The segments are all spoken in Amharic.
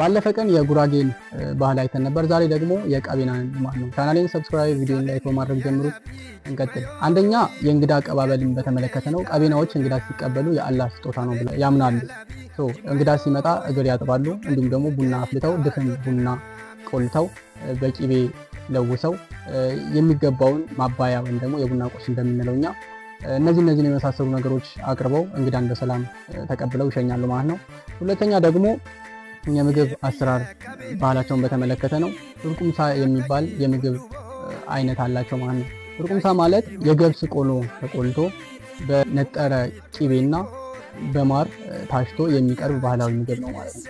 ባለፈ ቀን የጉራጌን ባህል አይተን ነበር። ዛሬ ደግሞ የቀቤናን ማለት ነው። ቻናሌን subscribe፣ ቪዲዮን like በማድረግ ጀምሩ። እንቀጥል። አንደኛ የእንግዳ አቀባበልን በተመለከተ ነው። ቀቤናዎች እንግዳ ሲቀበሉ የአላህ ስጦታ ነው ብለው ያምናሉ። እንግዳ ሲመጣ እግር ያጥባሉ። እንዲሁም ደግሞ ቡና አፍልተው ድፍን ቡና ቆልተው በቂቤ ለውሰው የሚገባውን ማባያ ወይም ደግሞ የቡና ቁርስ እንደምንለው እኛ እነዚህን የመሳሰሉ ነገሮች አቅርበው እንግዳን በሰላም ተቀብለው ይሸኛሉ ማለት ነው። ሁለተኛ ደግሞ የምግብ አሰራር ባህላቸውን በተመለከተ ነው። ቱርቁምሳ የሚባል የምግብ አይነት አላቸው ማለት ነው። ቱርቁምሳ ማለት የገብስ ቆሎ ተቆልቶ በነጠረ ቂቤና በማር ታሽቶ የሚቀርብ ባህላዊ ምግብ ነው ማለት ነው።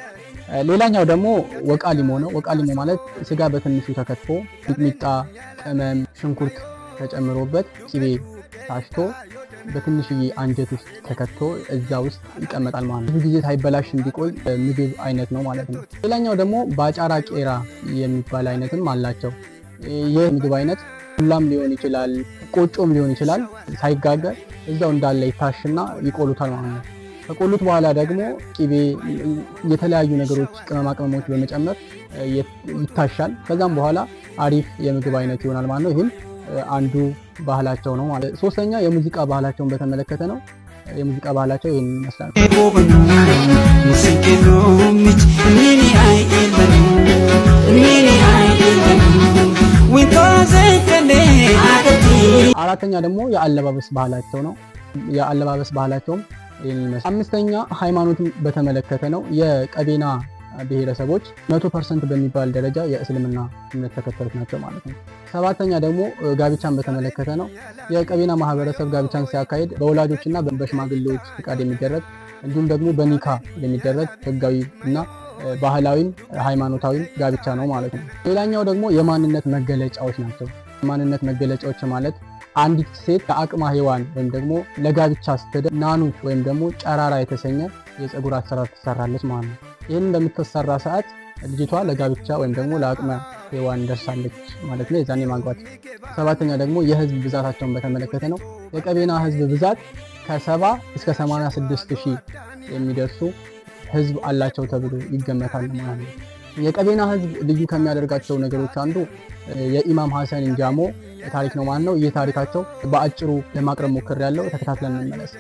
ሌላኛው ደግሞ ወቃሊሞ ነው። ወቃሊሞ ማለት ስጋ በትንሹ ተከትፎ ሚጥሚጣ፣ ቅመም፣ ሽንኩርት ተጨምሮበት ቂቤ ታሽቶ በትንሽዬ አንጀት ውስጥ ተከቶ እዛ ውስጥ ይቀመጣል ማለት ነው። ብዙ ጊዜ ሳይበላሽ እንዲቆይ ምግብ አይነት ነው ማለት ነው። ሌላኛው ደግሞ ባጫራ ቄራ የሚባል አይነትም አላቸው። ይህ ምግብ አይነት ቡላም ሊሆን ይችላል፣ ቆጮም ሊሆን ይችላል። ሳይጋገር እዛው እንዳለ ይታሽና ይቆሉታል ማለት ነው። ከቆሉት በኋላ ደግሞ ቂቤ፣ የተለያዩ ነገሮች ቅመማ ቅመሞች በመጨመር ይታሻል። ከዛም በኋላ አሪፍ የምግብ አይነት ይሆናል ማለት ነው። ይህም አንዱ ባህላቸው ነው ማለት። ሶስተኛ የሙዚቃ ባህላቸውን በተመለከተ ነው። የሙዚቃ ባህላቸው ይህን ይመስላል። አራተኛ ደግሞ የአለባበስ ባህላቸው ነው። የአለባበስ ባህላቸውም ይህን ይመስላል። አምስተኛ ሃይማኖትን በተመለከተ ነው። የቀቤና ብሔረሰቦች 100% በሚባል ደረጃ የእስልምና እምነት ተከታዮች ናቸው ማለት ነው። ሰባተኛ ደግሞ ጋብቻን በተመለከተ ነው። የቀቤና ማህበረሰብ ጋብቻን ሲያካሂድ በወላጆችና በሽማግሌዎች ፍቃድ የሚደረግ እንዲሁም ደግሞ በኒካ የሚደረግ ህጋዊ እና ባህላዊም ሃይማኖታዊም ጋብቻ ነው ማለት ነው። ሌላኛው ደግሞ የማንነት መገለጫዎች ናቸው። የማንነት መገለጫዎች ማለት አንዲት ሴት ለአቅመ ሔዋን ወይም ደግሞ ለጋብቻ ስትደርስ ናኑት ወይም ደግሞ ጨራራ የተሰኘ የፀጉር አሰራር ትሰራለች ማለት ነው። ይህን በምትሰራ ሰዓት ልጅቷ ለጋብቻ ወይም ደግሞ ለአቅመ ሔዋን ደርሳለች ማለት ነው። የዛኔ ማግባት። ሰባተኛ ደግሞ የህዝብ ብዛታቸውን በተመለከተ ነው። የቀቤና ህዝብ ብዛት ከ70 እስከ 86 ሺህ የሚደርሱ ህዝብ አላቸው ተብሎ ይገመታል ማለት ነው። የቀቤና ህዝብ ልዩ ከሚያደርጋቸው ነገሮች አንዱ የኢማም ሀሰን እንጃሞ ታሪክ ነው ማለት ነው። ይህ ታሪካቸው በአጭሩ ለማቅረብ ሞክሬያለሁ። ተከታትለን እንመለስ።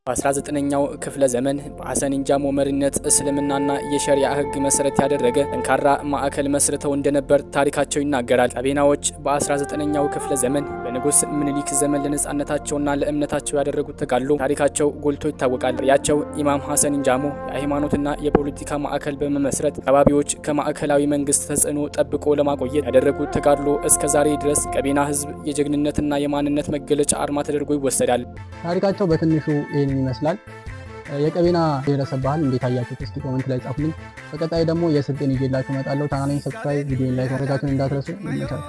በ19ኛው ክፍለ ዘመን በሐሰን ኢንጃሞ መሪነት እስልምናና የሸሪዓ ሕግ መሰረት ያደረገ ጠንካራ ማዕከል መስርተው እንደነበር ታሪካቸው ይናገራል። ቀቤናዎች በ19ኛው ክፍለ ዘመን በንጉስ ምኒልክ ዘመን ለነጻነታቸውና ለእምነታቸው ያደረጉት ተጋድሎ ታሪካቸው ጎልቶ ይታወቃል። መሪያቸው ኢማም ሐሰን ኢንጃሞ የሃይማኖትና የፖለቲካ ማዕከል በመመስረት አካባቢዎች ከማዕከላዊ መንግስት ተጽዕኖ ጠብቆ ለማቆየት ያደረጉት ተጋድሎ እስከ ዛሬ ድረስ ቀቤና ህዝብ የጀግንነትና የማንነት መገለጫ አርማ ተደርጎ ይወሰዳል። ታሪካቸው በትንሹ ይህንን ይመስላል። የቀቤና ብሔረሰብ ባህል እንዴት አያችሁት? እስኪ comment ላይ ጻፉልኝ። በቀጣይ ደግሞ የስልጤን ይዤላችሁ እመጣለሁ። ቻናሌን subscribe፣ ቪዲዮን like ማድረጋችሁን እንዳትረሱ። ይመቻል።